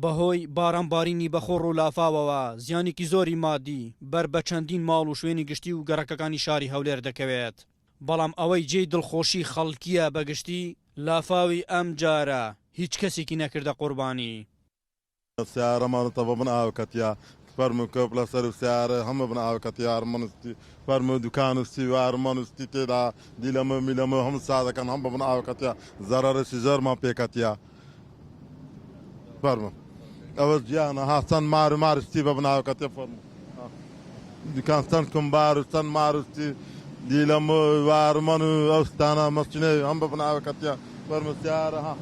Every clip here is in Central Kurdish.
بەهۆی باران بارینی بەخوڕ و لافاوەوە زیانێکی زۆری مادی بەر بە چەندین ماڵ و شوێنی گشتی و گەڕەکەکانی شاری هەولێر دەکەوێت، بەڵام ئەوەی جێی دڵخۆشی خەڵکییە بەگشتی لافاوی ئەمجارە هیچ کەسێکی نەکردە قوربانی. سیارەمان تەڤ بن ئاو کەتیا فەرموو کۆپ لە سەر و سیارە هەموو بن ئاو کەتیا ئەرمەنستی فەرموو دوکان و ستی و ئەرمەنستی تێدا دیلەمە میلەمە هەموو سادەکان هەم بە بن ئاو کەتیا زەرەرێکی زۆرمان پێ کەتیا فەرموو ئەوە گیانە ها چەند مار و مارستی بە بن ئاو کەتیا فەرموو دوکان چەند کومبار و چەند مارستی دیلەمە و ئەرمەن و ئەو ستانە مەسینە هەم بە بن ئاو کەتیا فەرموو سیارە ها.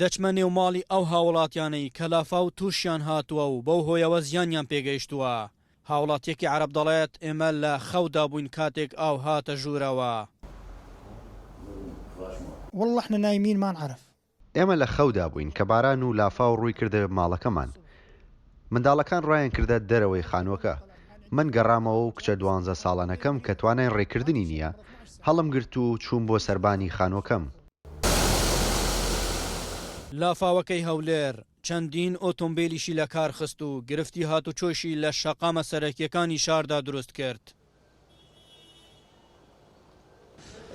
دەچمە نێو ماڵی ئەو هاوڵاتیانەی کە لافاو تووشیان هاتووە و بەو هۆیەوە زیانیان پێگەیشتووە. هاوڵاتییەکی عەرەب دەڵێت، ئێمە لە خەودا بووین کاتێک ئاو هاتە ژوورەوە. واللە احنا نايمين ما نعرف. ئێمە لە خەودا بووین کە باران و لافاو ڕووی کردە ماڵەکەمان. منداڵەکان ڕایان کردە دەرەوەی خانووەکە. من گەڕامەوە و کچە دوانزە ساڵانەکەم کە توانای ڕێکردنی نییە، هەڵمگرت و چووم بۆ سەربانی خانووەکەم. لافاوەکەی هەولێر چەندین ئۆتۆمبێلیشی لەکار خست و گرفتی هاتوچۆیشی لە شەقامە سەرەکییەکانی شاردا دروست کرد.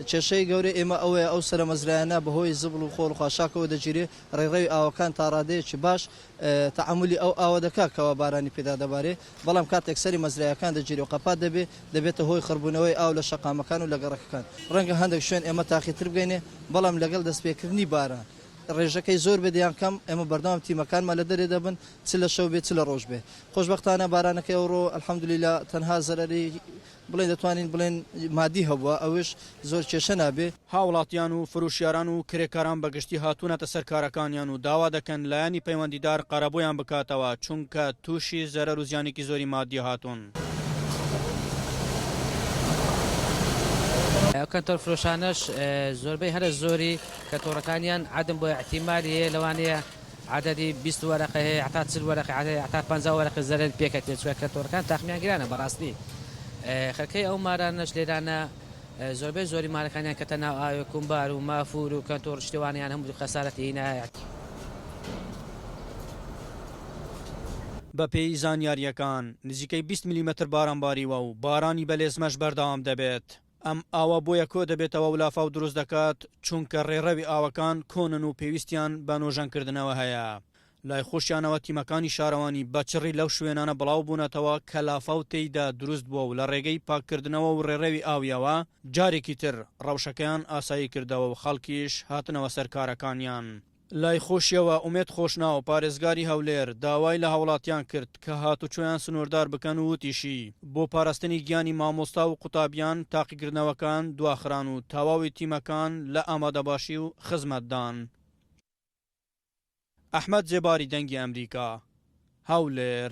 کێشەی گەورەی ئێمە ئەوەیە ئەو سەرە مەزرایانە بەهۆی زبڵ و خۆڵ و خاشاکەوە دەگیرێ، ڕێڕەوی ئاوەکان تا ڕادەیەکی باش تەعامولی ئەو ئاوە دەکا کەوا بارانی پێدا دەبارێ، بەڵام کاتێک سەری مەزرایەکان دەگیرێ و قەپات دەبێ، دەبێتە هۆی خڕبوونەوەی ئاو لە شەقامەکان و لە گەڕەکەکان. ڕەنگە هەندێک شوێن ئێمە تاقیتر بگەینێ، بەڵام لەگەڵ دەستپێکردنی باران ڕێژەکەی زۆر بێت یان کەم، ئێمە بەردەوام تیمەکانمان لە دەرێ دەبن، چ لە شەو بێ چ لە ڕۆژ بێ. خۆشبەختانە بارانەکەی ئەوڕۆ الحمدللە تەنها زەرەری بڵێن دەتوانین بڵێن مادی هەبووە ئەوش زۆر کێشە نابێ. هاوڵاتیان و فرۆشیاران و کرێکاران بە گشتی هاتوونەتە سەر کارەکانیان و داوا دەکەن لایەنی پەیوەندیدار قەرەبوویان بکاتەوە، چونکە تووشی زەرەر و زیانێکی زۆری مادی هاتوون. ئەو کەنتۆر فرۆشانەش زۆربەی هەرە زۆری کەنتۆرەکانیان عەدم بۆ ئیحتیمالی هەیە لەوانەیە عەدەدی 20 وەرەقە هەیە هەتا 40 وەرەقە هەیە هەتا 50 وەرەقە زەرەری پێکەتێ چونکە کەنتۆرەکان تاقمیان گرانە بەڕاستی خەرکەی ئەو مارانەش لێرانە زۆربەی زۆری مارەکانیان کەتە ناو ئاوێ کومبار و مافور و کەنتۆر شتێوانیان هەموو خەسارەتی هینایە. بەپێی زانیارییەکان، نزیکەی 20 ملیمەتر باران باریوە و بارانی بەلێزمەش بەردەوام دەبێت. ئەم ئاوە بۆیە کۆدەبێتەوە و لافاو دروست دەکات، چونکە ڕێڕەوی ئاوەکان کۆنن و پێویستیان بە نۆژەنکردنەوە هەیە. لای خۆشیانەوە تیمەکانی شارەوانی بە چڕی لەو شوێنانە بڵاوبوونەتەوە کە لافاو تێیدا دروست بووە و لە ڕێگەی پاککردنەوە و ڕێڕەوی ئاویەوە جارێکی تر ڕەوشەکەیان ئاسایی کردەوە و خەڵکیش هاتنەوە سەر کارەکانیان. لای خۆشیەوە ئومێد خۆشناو، پارێزگاری هەولێر، داوای لە هاوڵاتیان کرد کە هاتوچۆیان سنووردار بکەن و وتیشی، بۆ پاراستنی گیانی مامۆستا و قوتابیان تاقیکردنەوەکان دواخران و تەواوی تیمەکان لە ئامادەباشی و خزمەتدان. ئەحمەد زێباری دەنگی ئەمریکا، هەولێر.